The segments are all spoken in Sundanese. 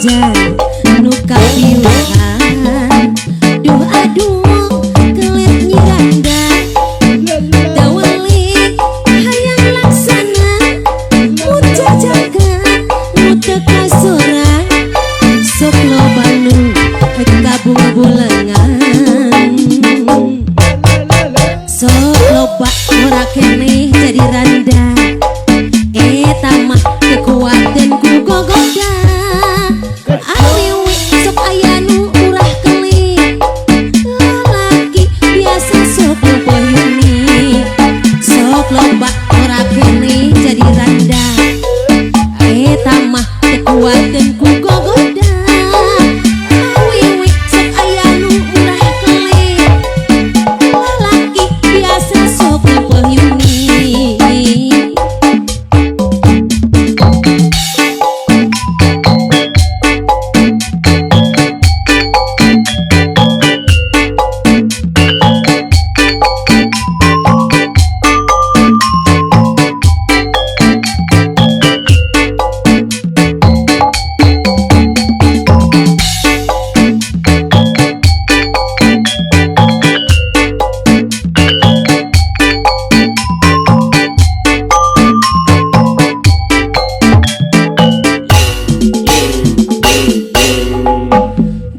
bujang nu kapiuhan. Duh aduh kelet Nyi Randa daweli hayang laksana mun jajaka nu teu kasorang sok loba nu kabung-bulengan sok loba ora keneh jadi randa eta mah kekuatan ku gogoda. Awewe sok aya nu murah kelit lalaki biasa sok poyuni sok loba ora keneh jadi randa eta mah kekuatan ku gogoda. Awewe sok aya nu murah kelit lalaki biasa sok poyuni.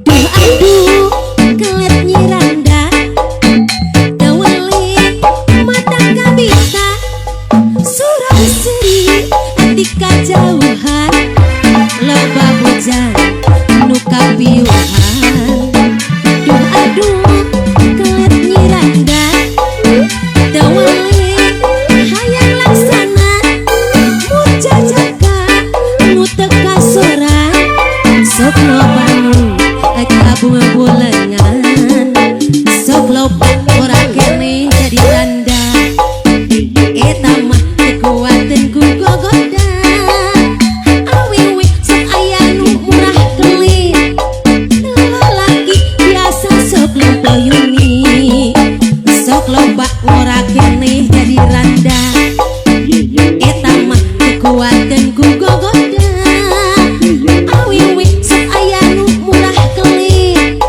Duh aduh kelet Nyi Randa daweli mata kabita surau seri ati kajauhan loba bujang nu kapiuhan. Duh aduh kelet Nyi Randa daweli hayang laksana mun jajaka nu teu kasorang sok loba nu kabung-bulengan sok loba ora keneh jadi randa eta mah kekuatan ku gogoda. Awewe sok aya nu murah kelit lalaki biasa sok lopoyuni sok loba ora keneh jadi randa eta mah kekuatan ku gogoda. Awewe sok aya nu murah kelit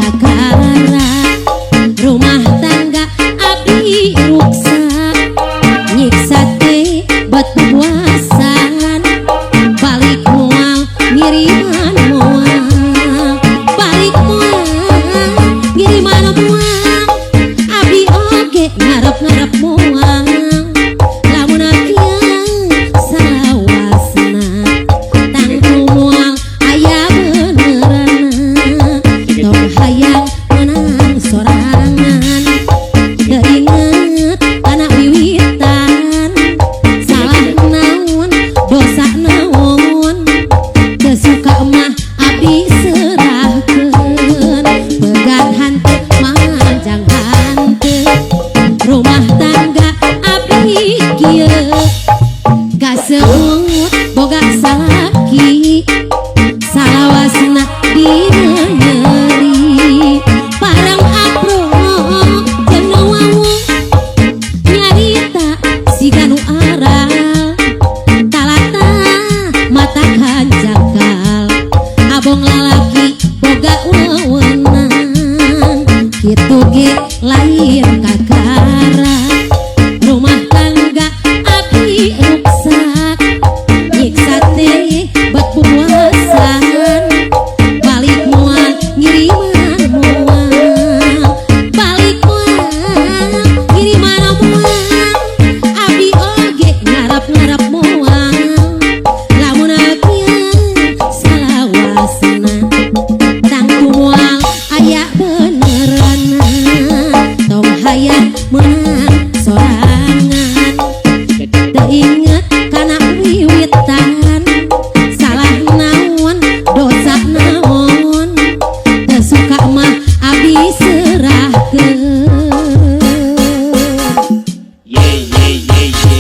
kakara rumah tangga abdi ruksak nyiksa teh bet puasan balik moal ngiriman moal balik moal ngiriman moal abdi oge ngarep-ngarep moal lamun kieu salawasna tangtu moal aya benerana tong hayang menang sorangan teu inget kana wiwitan salah naon dosa naon teu suka mah abdi serahkeun pegat hanteu manjang hanteu rumah tangga abdi kieu kaseut boga salaki salawasna dina nyeri parang aprok jeung nu wawu nyarita siga nu aral talata mata kanjakal abong lalaki boga wewenang kitu ge lain kakara rumah tangga abdi ruksak nyiksa teh bet puasan balik moal ngiriman moal balik moal ngiriman moal abdi oge ngarep-ngarep moal lamun kieu salawasna tangtu moal aya benerana tong hayang meunang sorangan teu inget kana wiwitan salah naon dosa naon teu suka mah abdi serahkeun. Ye ye ye ye.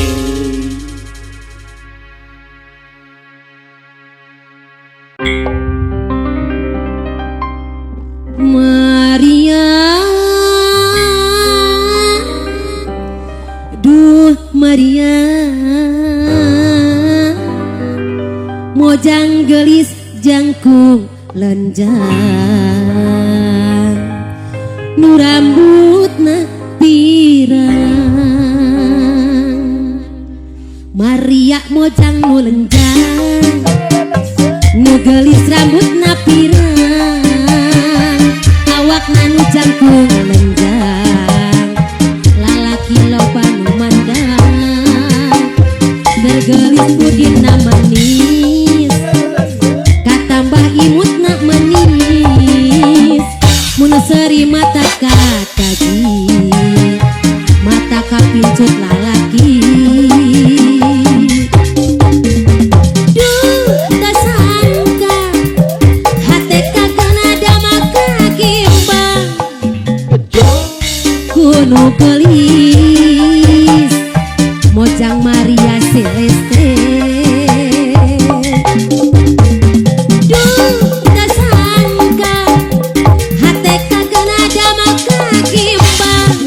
Maria, duh Maria, mojang gelis jangkung lenjang, nu rambutna pirang. Maria mojang nu lenjang, nu gelis rambutna pirang, awakna nu jangkung lenjang, lalaki loba nu mandang, bergelis budina manis, katambah imutna manis, mun seuri mata kataji, mata kapincut lalaki. Duh tak sangka hate kagana maka gimbang kuno gelis mojang Maria Celeste. Duh tak sangka hate kagana maka gimbang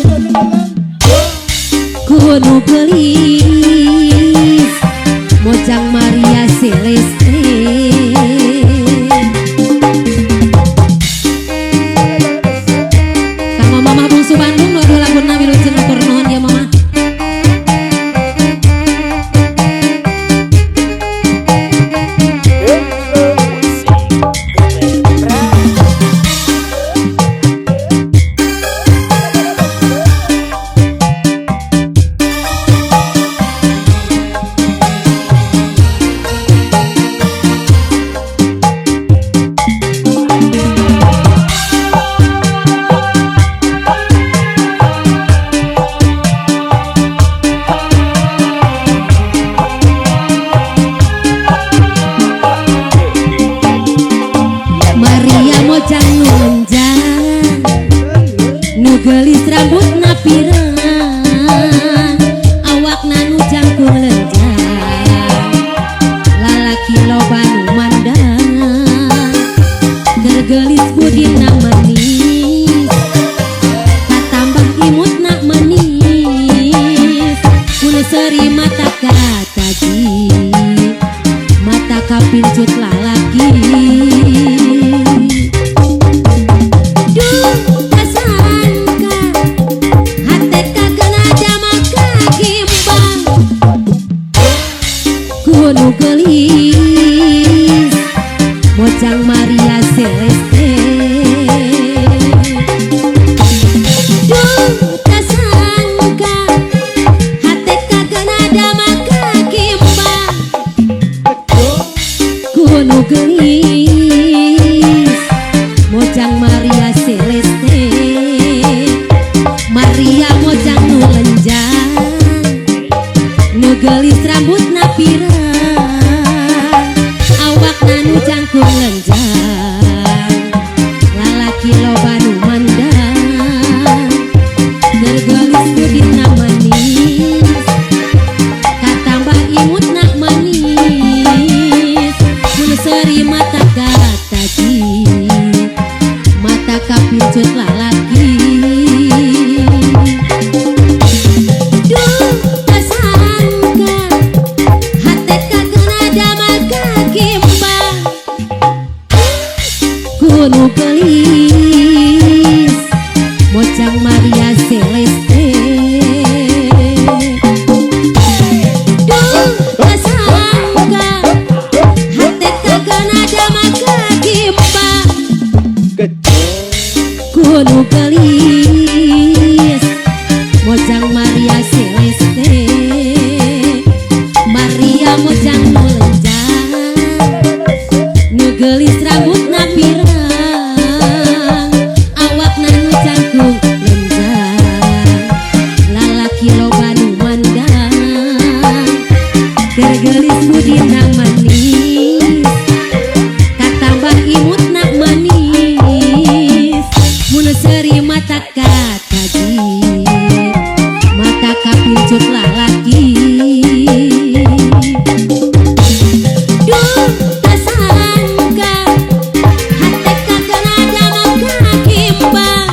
kuno gelis mojang Maria Celeste. Kanggo Mama Bungsu Bandung nu laguna wilujeng atur nuhun ya Mama. Maria mojang nu lenjang, nu gelis rambutna pirang, awakna nu jangkung lenjang, lalaki loba nu mandang, gergelis budina manis, katambah imutna manis, mun seuri mata kataji, mata kapincut lalaki. Duh kapincut lalaki. Duh tasangka hate kagena damel kakimbang kunu gelis Mojang Maria Celeste. Duh tasangka hate kagena damel kakimbang kunu gelis Mojang Maria Celeste. Maria Mojang nu lenjang nu geulis rambutna pirang awakna nu jangkung lenjang lalaki loba nu mandang keur geulis budina manis katambah imutna manis mun seuri mata kataji mata kapincut lalaki. Duh tasangka hate kagena damel kakimbang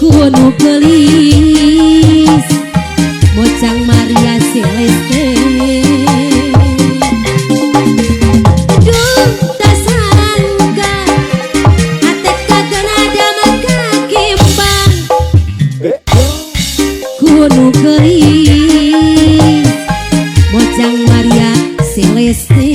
kunu geulis Mojang Maria Celeste. Duh tasangka hate kagena damel kakimbang kunu geulis Mojang Maria Celeste.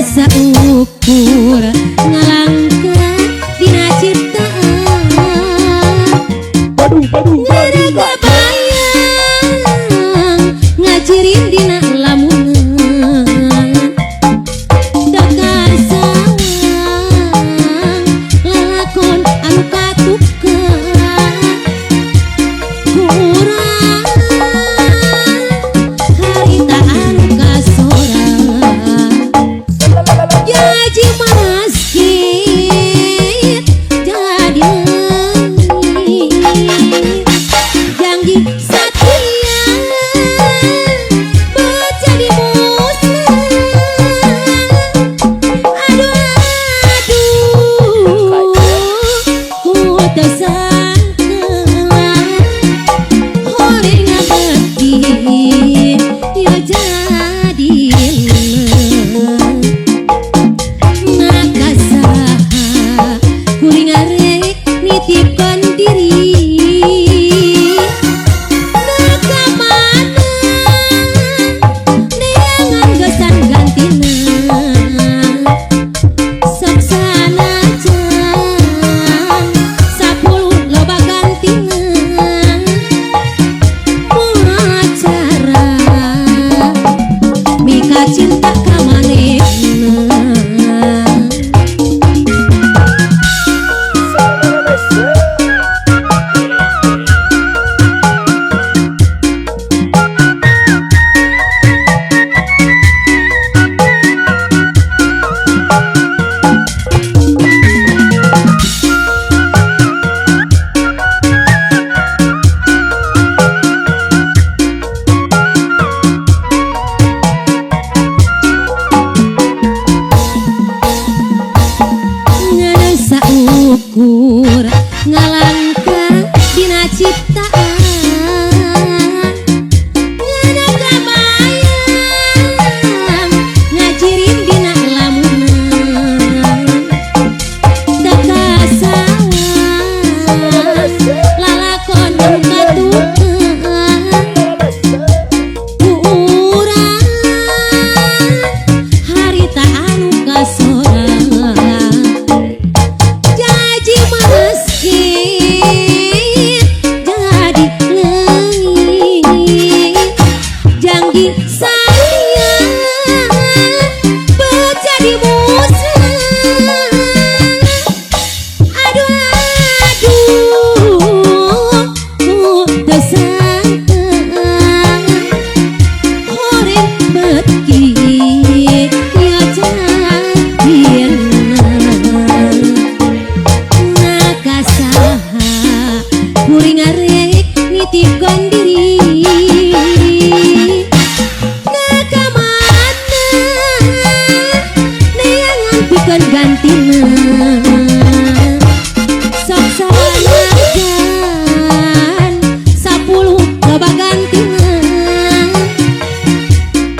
Saukur ngalangka dina ciptaan ngaraga bayang ngajirin dina lamunan dakar sawang lalakon anu katukang kurang harita anu kasorang jaji maskit jadi leungit janji satia jadi musnah. Aduh aduh ku teu sangka horeung ngabekti yo jadi kuring arek nitipkeun diri ka mana neangan gesan gantina sok sanajan 10 loba gantina moal cara mika cinta ka manehna. Saukur ngalangka dina ciptaan ngana kabayang ngajirin dina lamunan dakar sawang lalakon nu katukang ku urang harita anu kasorang. Meski Kuring arek nitipkeun diri ka mana neangan pikeun gantina sok sanajan 10 loba gantina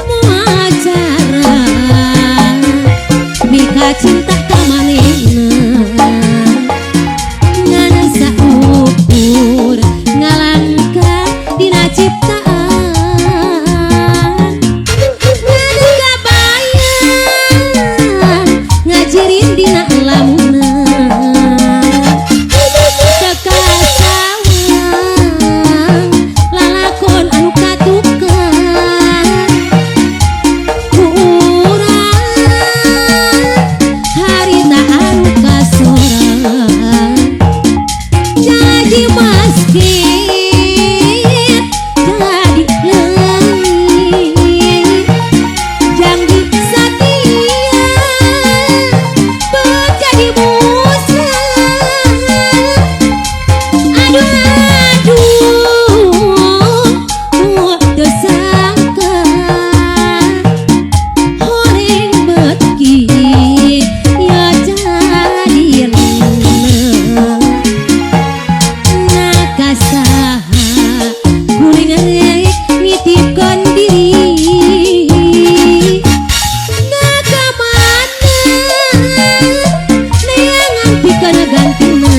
moal cara mika cinta ka manehna ngan saukur ngalangka dina ciptaan ngan kabayang ngajirin dina lamunna teu kasawang lalakon anu katukang ku urang harita anu kasorang jadi masjid jadi leungit janji satia jadi musnah. Aduh aduh teu sangka horeng beuki ya jadi leunah nakasaha kuring rek nitipkeun diri ka mana neangan pikeun gantina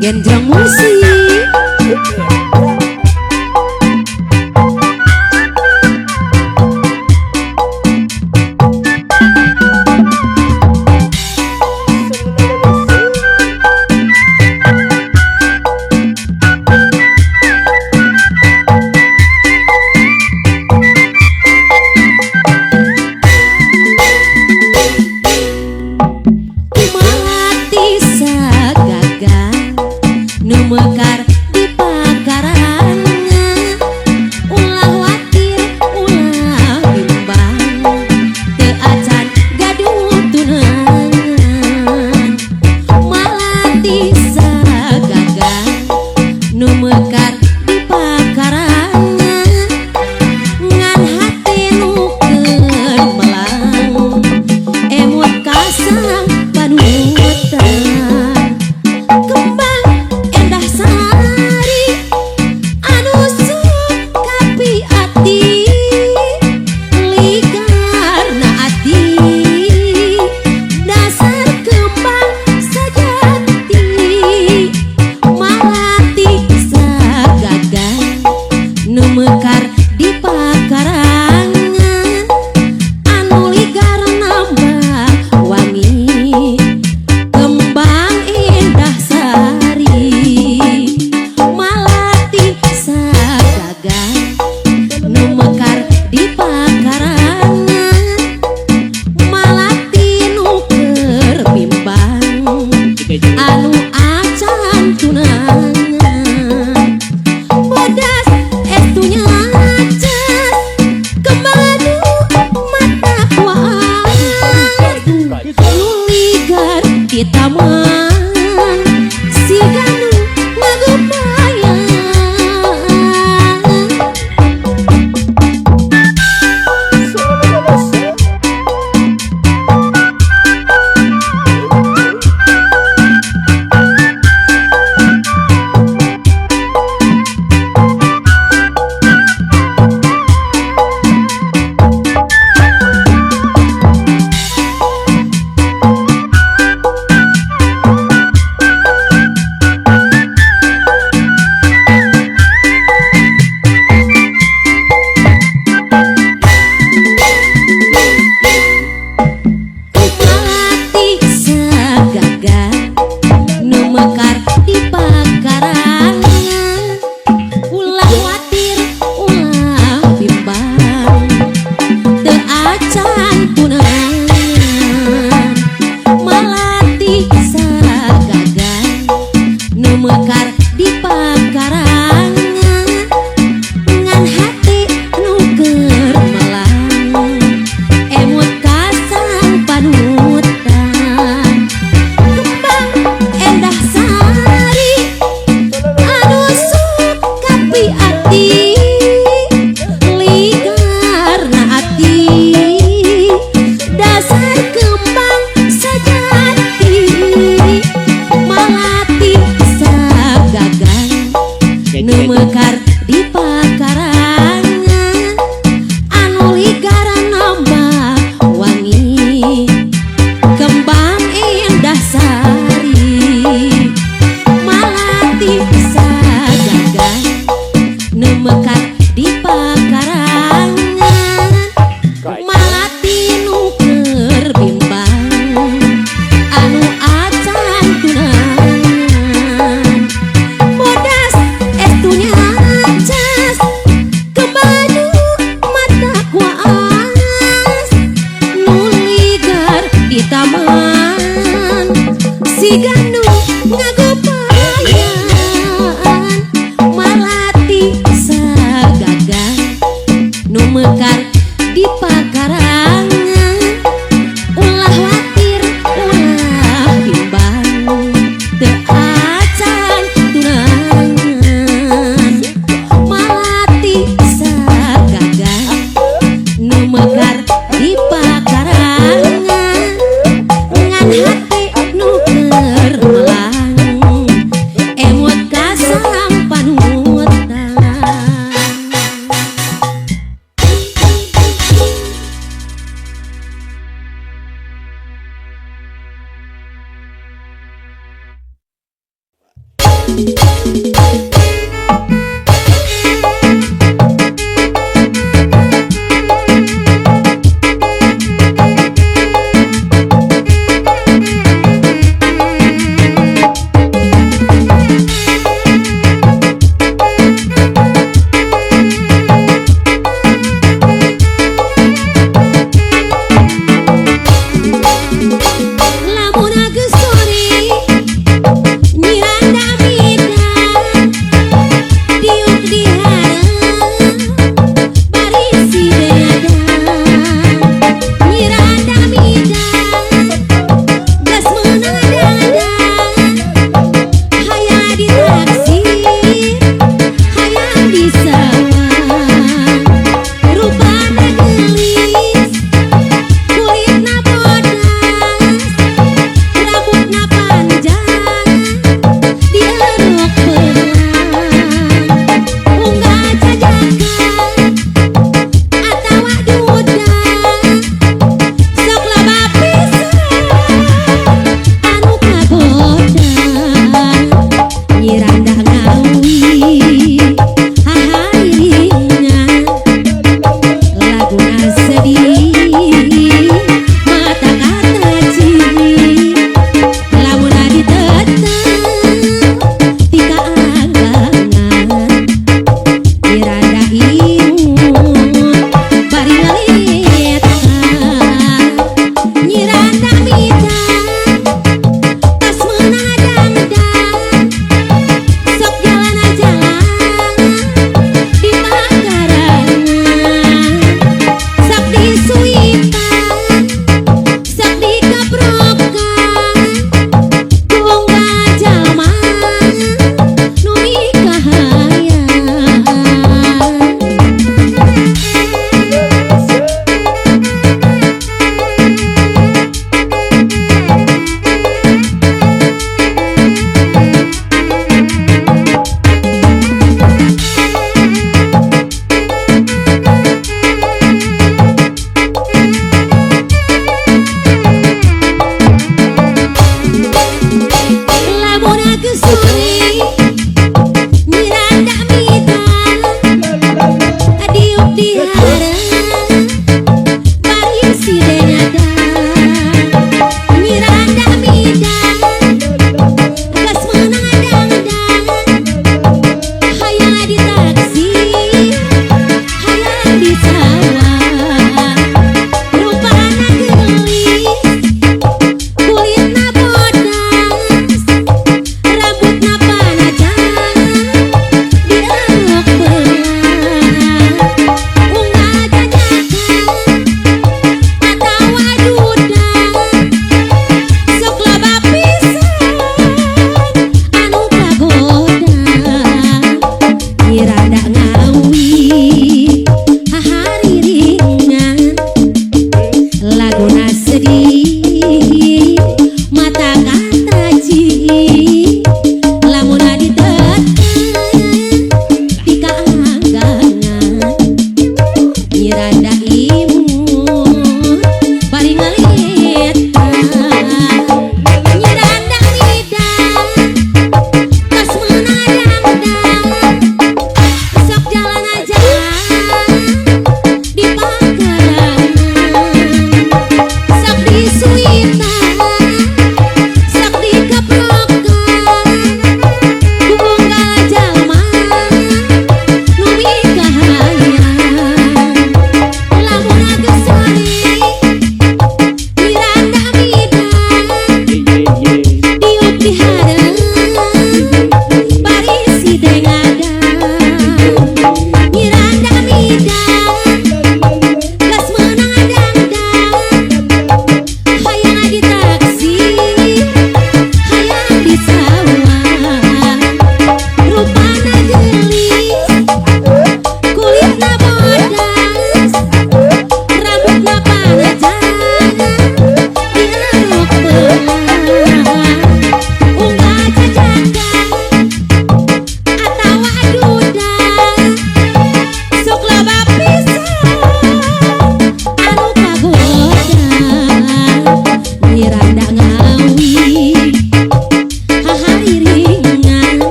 Genjreng musik. Mekar di pakarangan, ulah watir ulah bimbang, teu acan gaduh tunangan. Malati sagaga nu mekar di pakarangan, ngan hate nu keur melang, emut ka sang panutan. Kembang endah sari anu sukapi ati, ligarna ati dasar kembang sejati. Malati sagaga nu mekar di pakarangan, anu ligar nambah wangi, kembang indah sari. Malati sagaga nu mekar di pakarangan, malati nu keur bimbang, anu acan tunangan. Bodas estunya acan, kembang anu mata kuat, nu ligar di taman, siga nu ngagupayan. Malati sagaga nu mekar di pakarangan, ulah watir ulah bimbang, teu acan tunangan. Malati sagaga nu mekar di pakarangan, ngan hate nu keur melang, emut ka sang panutan. Kembang endah sari anu sukapi ati, ligarna ati dasar kembang sejati. Malati sagaga nu mekar di pakarangan, anu ligar nambah wangi, kembang indah sari. Malati sagaga nu mekar di pakarangan, malati nu keur bimbang, anu acan tunangan. Bodas estunya cas, kembang nu mata kuas, nu ligar di taman, siga nu ngagopayan. Malati sagaga nu mekar di pakarangan, ulah watir ulah bimbang, teu acan tunangan. Malati sagaga nu mekar di pakarangan, ngan hate nu keur melang, emut ka sang panutan.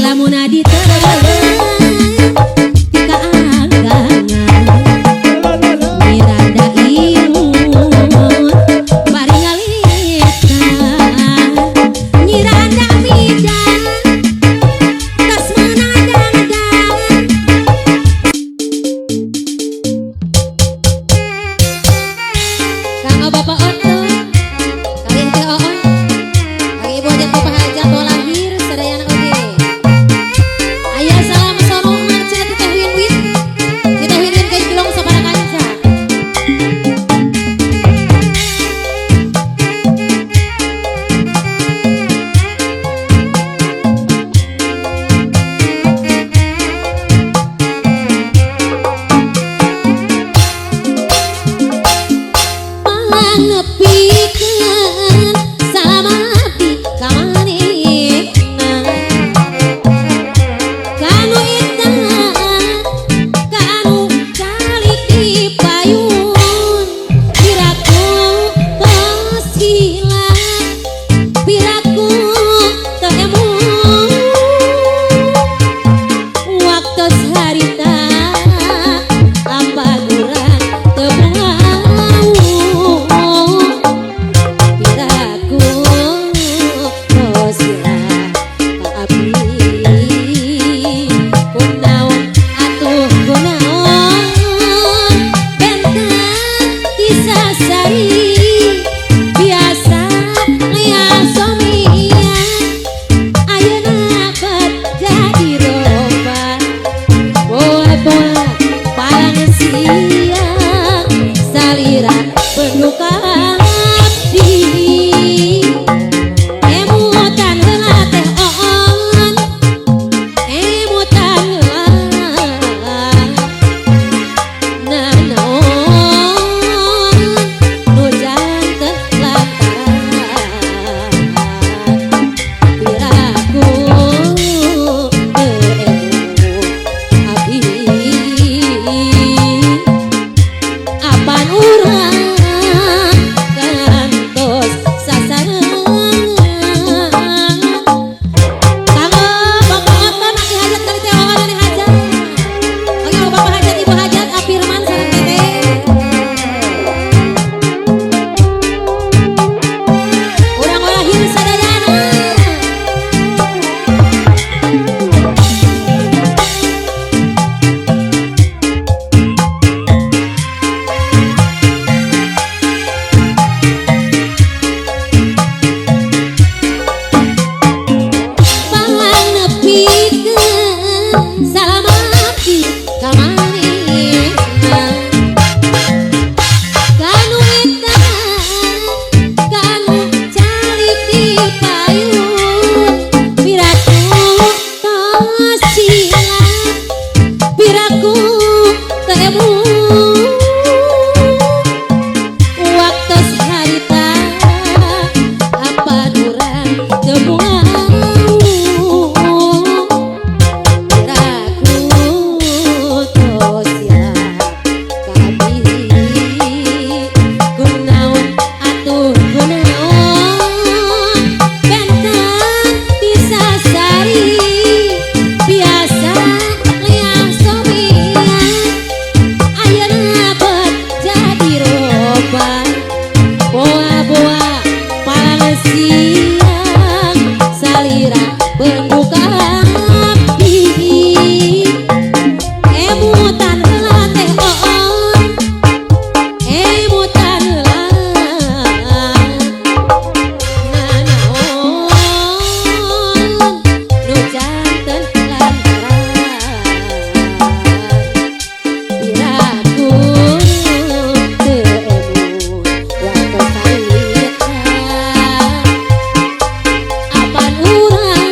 Lamun diterang tika anggangan Miranda imut bari ngalita Nyiranda midang tas menadang-dang. Kanggo Bapak Otto, kali Teh Oon, kang Ibu Hajat, Bapak Hajat, lahir sadayana oge. Aya salam sorongan cenah ti Teh Win Win. Ti Teh Win Win kajlong sabara kanca. Pangepikeun salam abdi ka manehna. Kanu eta kanu calik di payun piraku tos hilang piraku teu emun waktos harita ampaguran teu bungaung piraku tos hilang ka abdi kunaon atuh kunaon benten tisasari biasa lia somia ayeuna bet jadi roba boa-boa palang siang salira penduka abdi emutan heula teh oon emutan heula nanaon nu janten lantaran piraku teu emut abdi apan urang kantos sasarengan. Kanggo Bapak Oton, Aki Hajat kali Teh Oon ini hajat. Oke, Bapak Hajat, Ibu Hajat, Apirman sareng Teteh. Urang lahir sadayana. Pangnepikeun salam abdi ka manehna. Kanu eta kanu calik di payun piraku tos hilang piraku teu emut waktos harita apan urang teu bungaung piraku tos hilang ka abdi kunaon atuh kunaon benten tisasari biasa lia somia ayeuna bet jadi roba boa-boa palang siang salira benduka abdi emutan heula teh oon emutan heula nanaon nu janten lantaran piraku teu emut waktos harita apan urang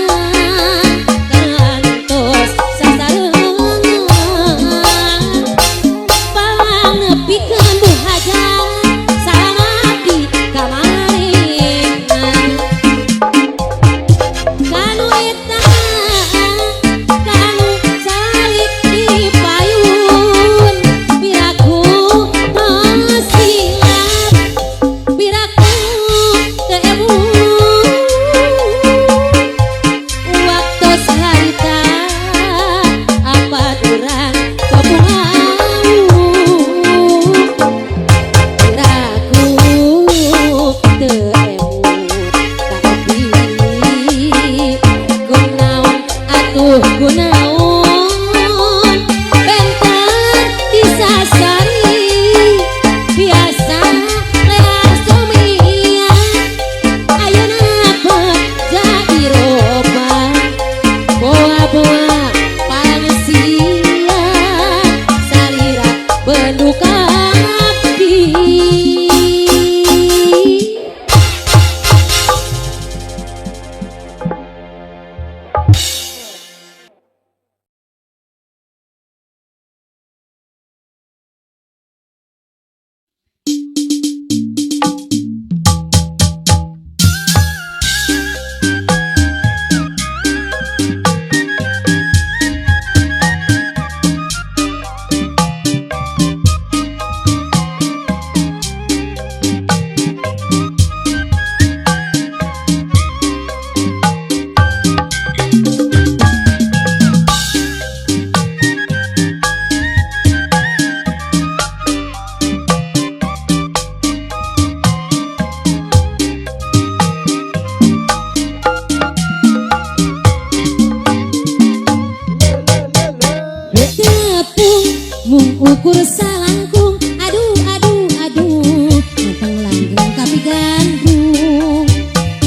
Ukur salangkung aduh aduh aduh nganteng langgeng tapi gandrung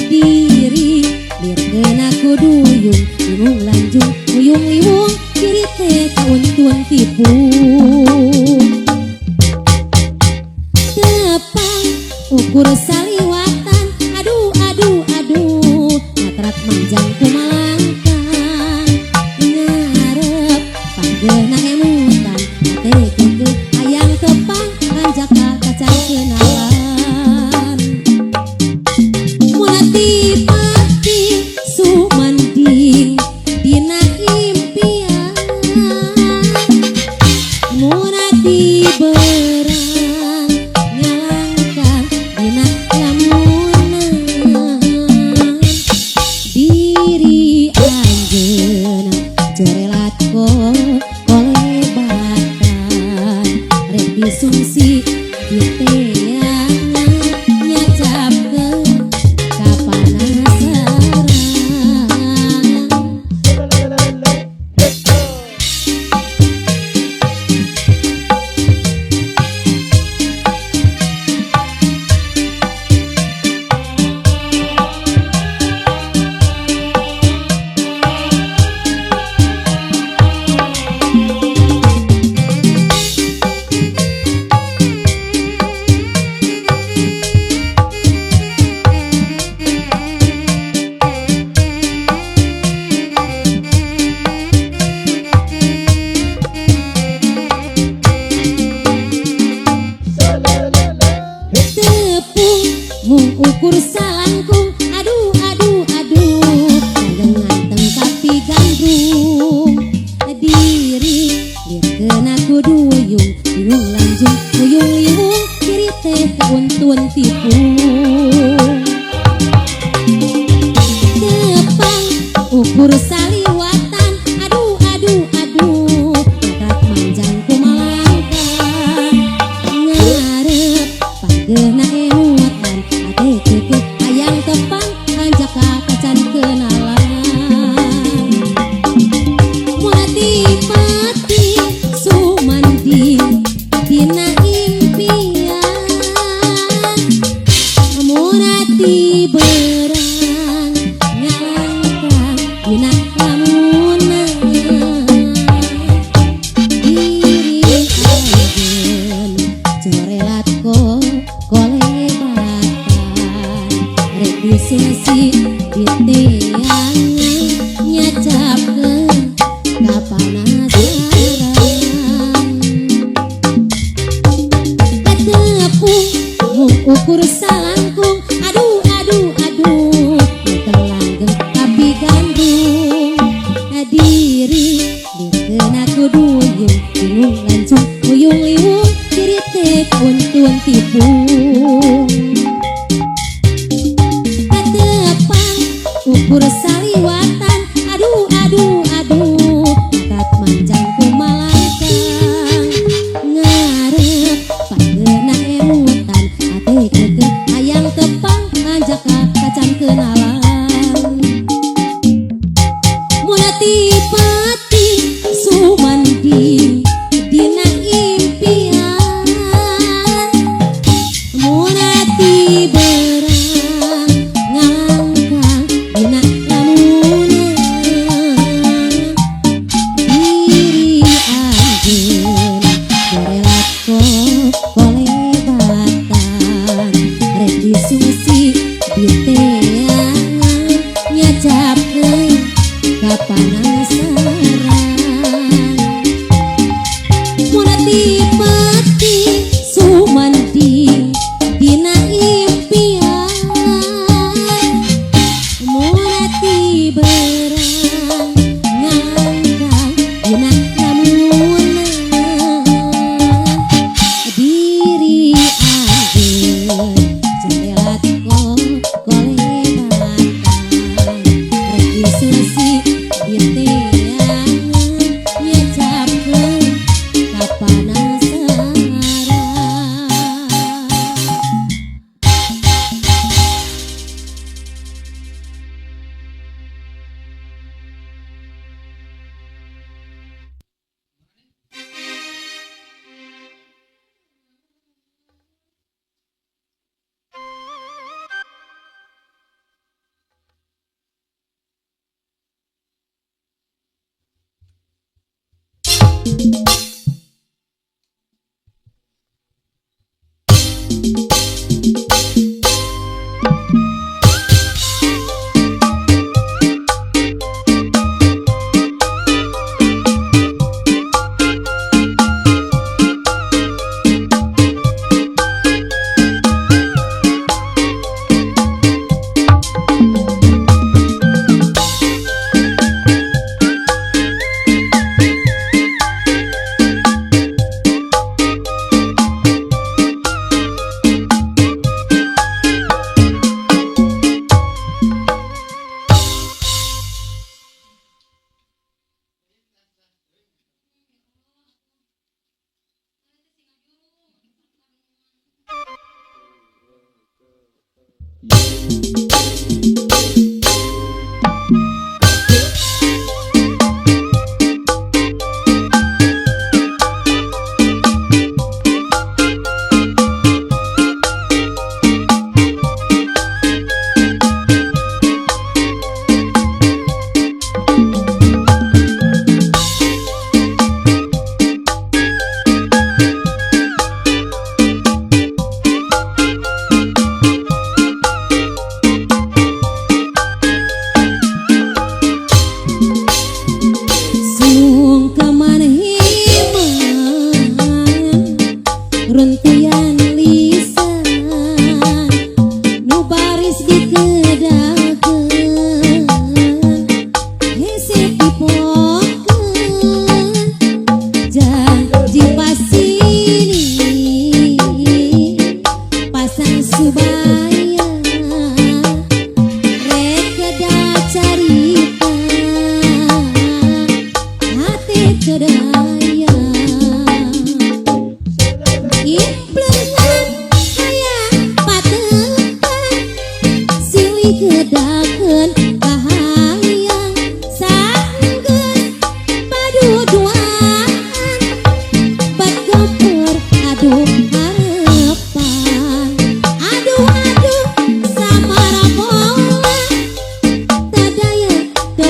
diri lirkeun aku duyung liwung lanjung uyung liwung diri teh kauntun tipung tepang ukur saliwatan aduh aduh aduh matrak manjang kumalangkang ngarep panggeuna emutan ate keukeuh hayang tepang hanjaka kacan kenalan Munatipati sumanding dina impian Munati berang nyalangkan dina lamunan diri anjeun corelat kolebatan rek disungsi diteangan nyacapkeun kapanasaran. Tepung mung ukur salangkung aduh aduh aduh langgeng nganteng tapi gandrung diri lirkeun aku duyung liwung lanjung uyung liwung diri teh kauntun tipung tepang ukur saliwatan aduh aduh aduh matrak manjang kumalangkang ngarep panggeuna emutan ate keukeuh hayang tepang hanjaka kacan kenalan Munatipati sumanding dina impian Munati berang nyalangkang dina lamunan diri anjeun corelat kolebatan rek disungsi diteangan nyacapkeun kapanasaran Tepung mung ukur salangkung aduh aduh aduh nganteng langgeng tapi gandrung diri lirkeun aku duyung liwung lanjung uyung liwung diri teh kauntun tipung Katepang ukur saliwatan aduh aduh aduh matrak manjang kumalangkang ngarep panggeuna emutan ate keukeuh hayang tepang hanjaka kacan kenalan Munatipati sumanding dina impian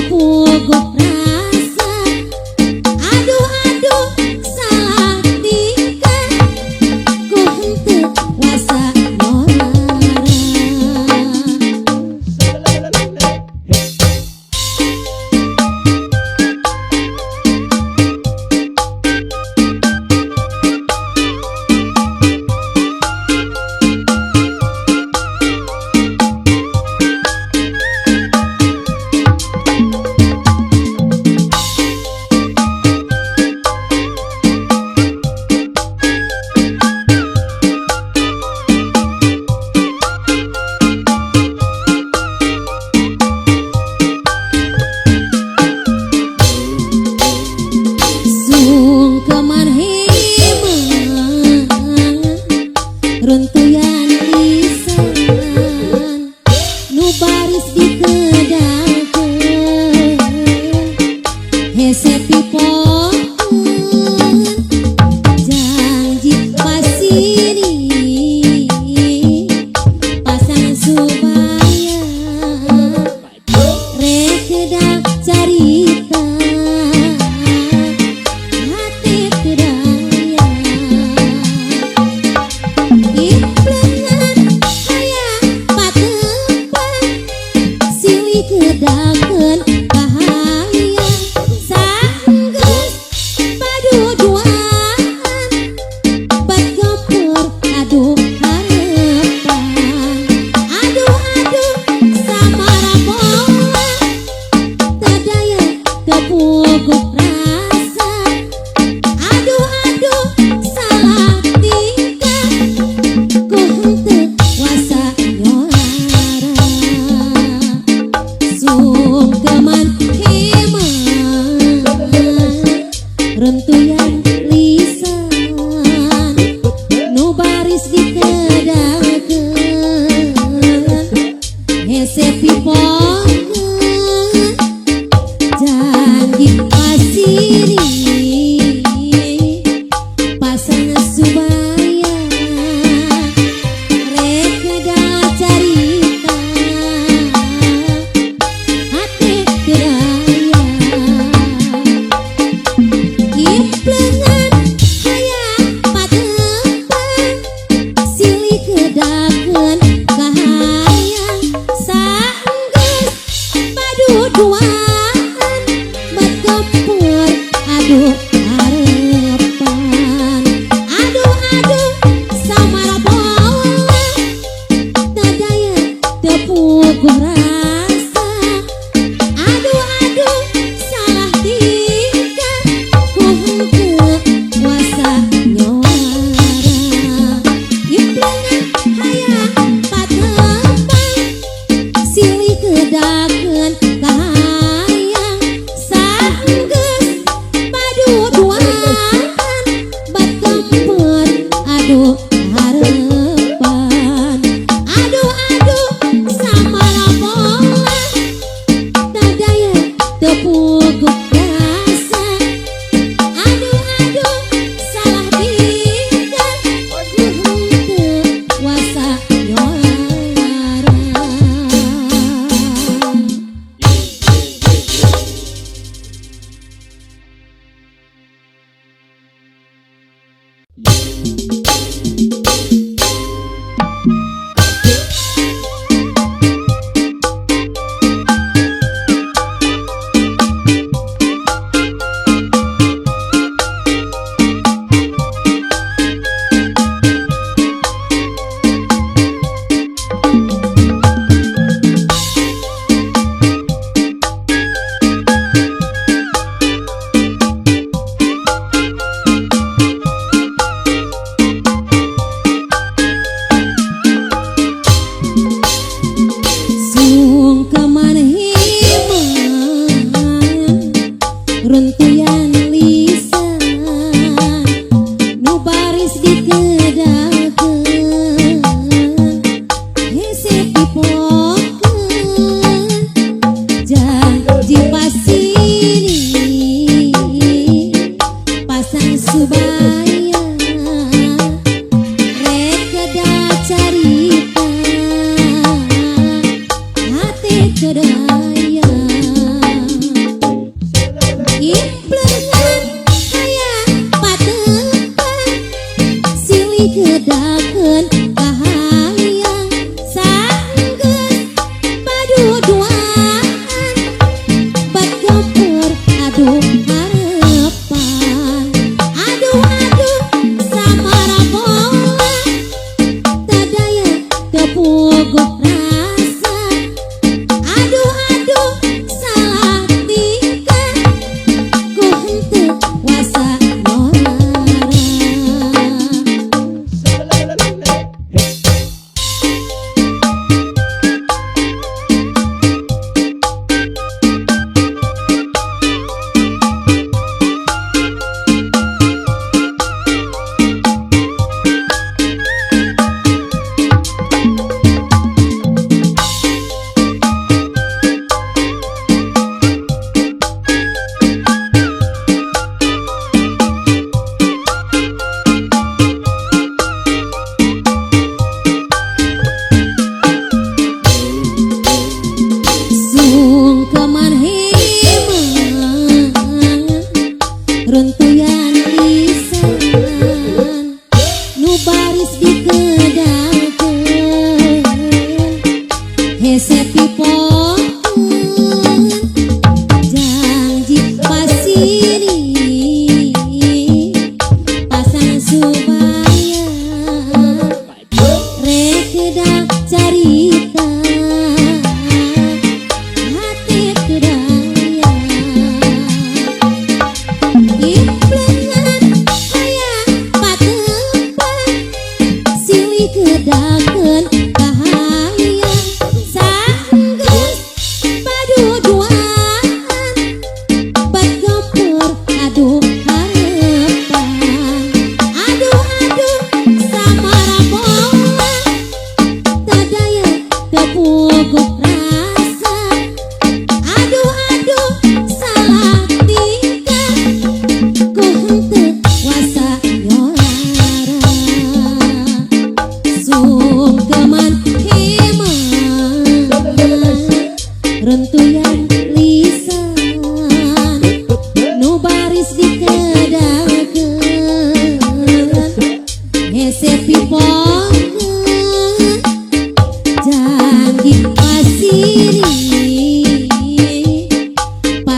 Tepuguh rasa aduh aduh salah tingkah ku henteu wasa nolara. Sungkeman himan runtuyan lisan nu baris dikedalkeun hese pipokeun janji pasini pasangan subaya rekedah carita hati terdaya implengan hayang patepang silih kedakeun kahayang sanggeus paduduaan bat gempur aduh harapan aduh aduh samara pola tadaya tepuguh rasa aduh aduh salah tingkah ku henteu wasa nyolara. Sungkeman himan runtuyan lisan nu baris dikedalkeun hese pipokeun janji pasiri pasangan subaya rekeda carita hati teraya implengan hayang patepang silih kedakeun kahayang sanggeus paduduaan bat gempur aduh harapan aduh aduh samara pola tadaya tepuguh rasa aduh aduh salah tingkah ku henteu wasa nyoara implengan hayang patepang silih kedakeun kahayang sanggeus paduduaan bat gempur aduh harapan aduh aduh samara pola tadaya tepuguh rasa aduh aduh salah tingkah ku henteu wasa nyoara. Sungkeman himan runtuyan lisan nu baris dikedalkeun hese pipokeun janji pasini pasang subaya rekeda carita hati terdaya.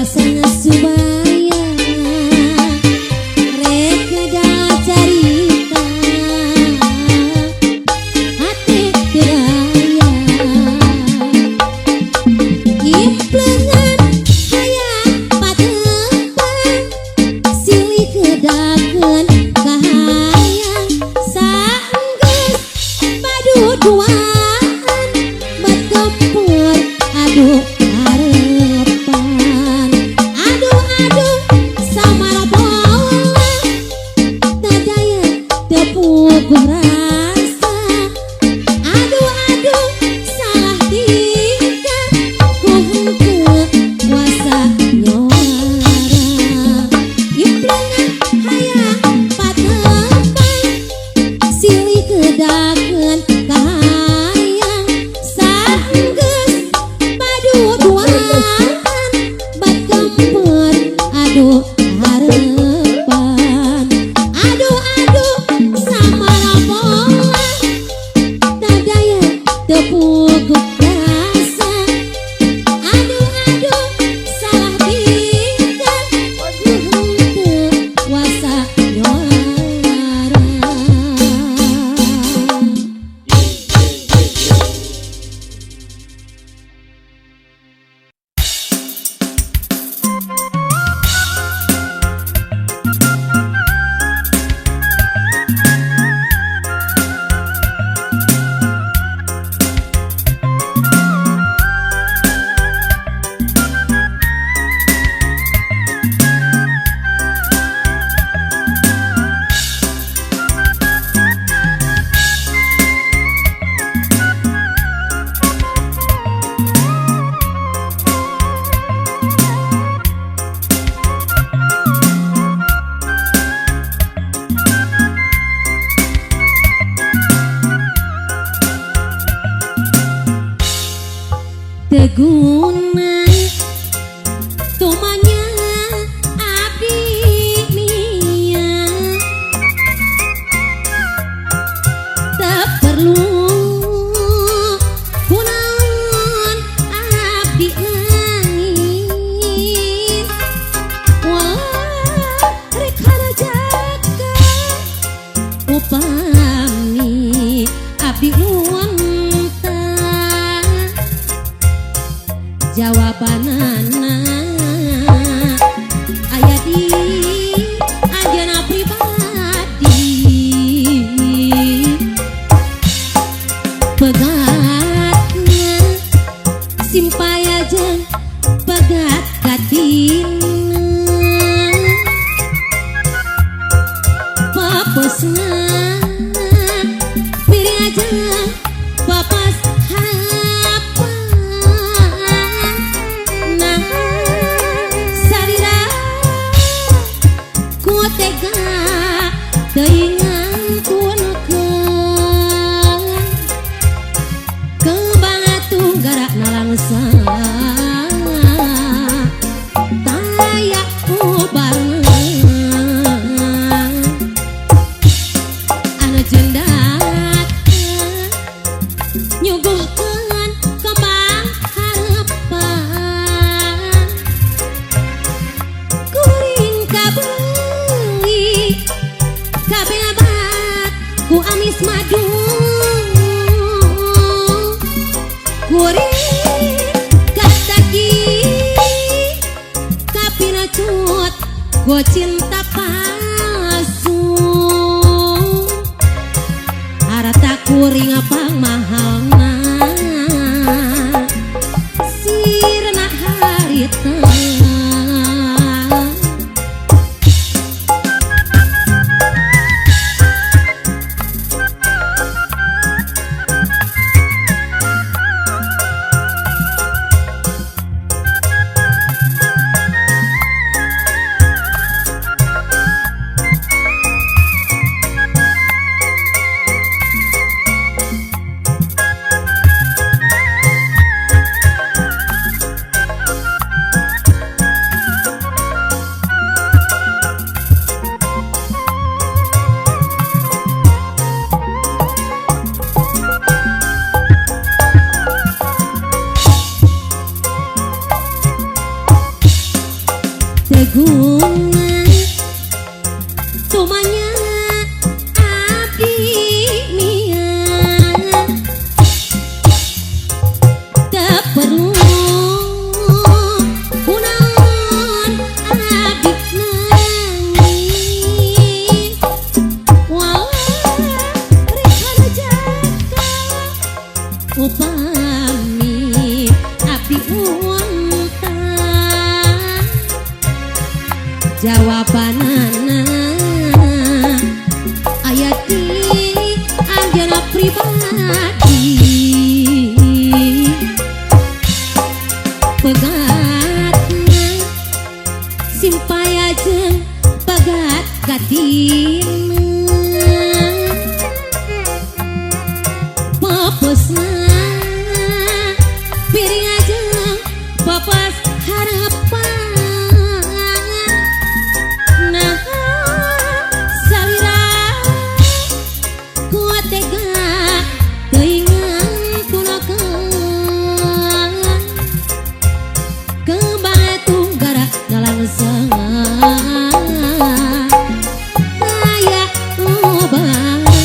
Pasang subaya rek carita hati tiraya implengan hayang patempang silih kedakeun kahayang saenggeus paduduaan bat kempur aduh harapan aduh aduh samarabola tadaya tepuguh rasa aduh aduh salah tingkah ku henteu kuasa nyora implengan hayang patempang silih kedakeun kahayang saenggeus paduduaan bat kempur aduh harapan aduh aduh samarabola tadaya tepuguh rasa aduh aduh salah tingkah ku henteu kuasa nyora. Teguna tumanya abdi mia tak perlu kunaon abdi nangis wah rek harajaka upami abdi luwanta jawabanana aya di anjeunna pribadi pegatna simpaya jeung pegat katina papesna piring aja papas harapan nah salira ku tega teuing ngantunkeun kembang tunggara nalangsa taya ubarna anu jendak nyuguhkeun kembang harapan kuring kabeuli kabeabat ku amis madu kuring kataki kapinacut ku cinta palsu harta kuring pangmahalna sirna harita. Tegungan tumanya abdi miang tak perlu kunaon abdi nangis walau rek jaka upami abdi unta jawabanana aya di anjeunna pribadi pegatna simpaya jeung pegat gatina poposna piring jeung popos harapan nah salira ku tega teuing tunakeun kembang tunggara ngalangsang aya lobana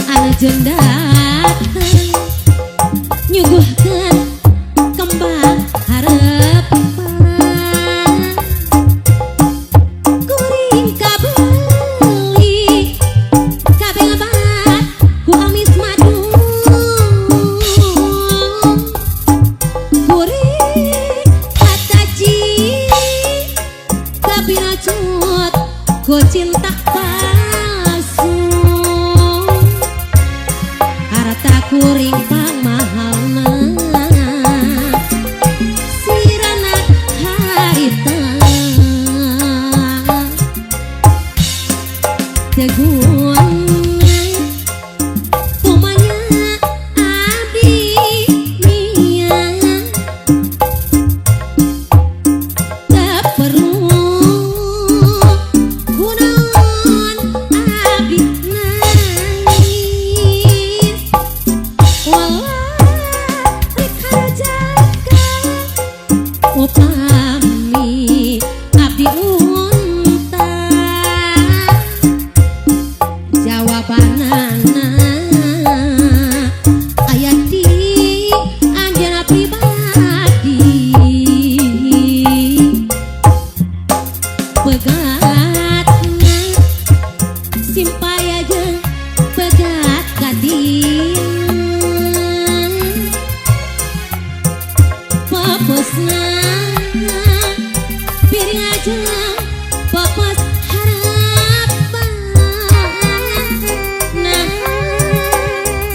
anjeun dateng nyuguhkeun kembang harapan kuring kabeli kabeh ngabat ku amis madu kuring kataji kapinacut ku cinta palsu harta kuring pangmahalna sirana harita teguhan tumanya abdi miang tak perlu kunaon abdi nangis walau rek harjaka upami abdi unta jawabanana aya di anjeunna pribadi pegatna simpaya jeung pegat gatina poposna piring jeung popos harapan nah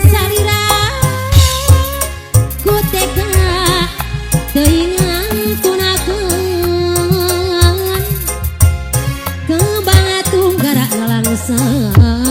salira ku tega teuing tunakeun kembang tunggara ngalangsang.